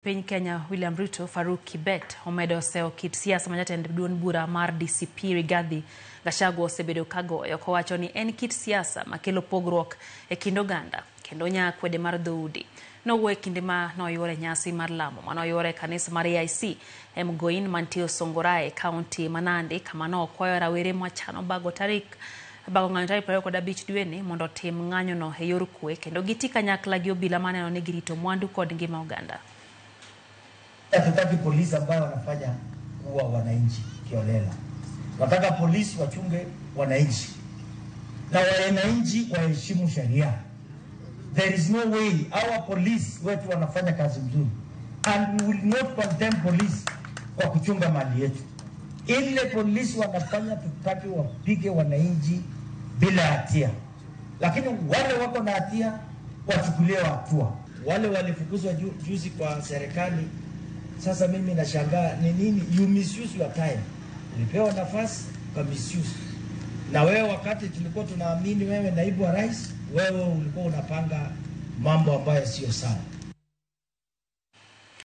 Piny Kenya William Ruto Farouk Kibet omedo sewo kit siasa ma jatend duond bura mar DCP Rigathi Gachagua osebedo kagoyo kowacho ni en kit siasa makelo pogruok e kind oganda kendo nyaa kwede mar dhoudi. Nowuoyo e kinde ma noyuore nyasi mar lamo manoyuore e kanisa mar AIC e Mgoin mantie Songorae e kaunti ma Nandi kama nokwayo rawere machano bago tarik bago ng'anyo tarik 25 dweni mondo otim ng'anyono e yor kwe kendo giti kanyakla gi obila maneno ni girito mwandu kod ngima oganda. Hatutaki polisi ambayo wanafanya kuwa wananchi kiholela. Nataka polisi wachunge wananchi na wananchi waheshimu sheria. There is no way our police wetu wanafanya kazi mzuri, and we will not condemn police kwa kuchunga mali yetu. Ile polisi wanafanya, tutaki wapige wananchi bila hatia, lakini wale wako na hatia wachukuliwe hatua. Wale walifukuzwa juzi kwa serikali. Sasa mimi nashangaa ni nini, you misuse your time. Ulipewa nafasi uka misuse. Na wewe wakati tulikuwa tunaamini wewe naibu wa rais, wewe ulikuwa unapanga mambo ambayo sio sawa.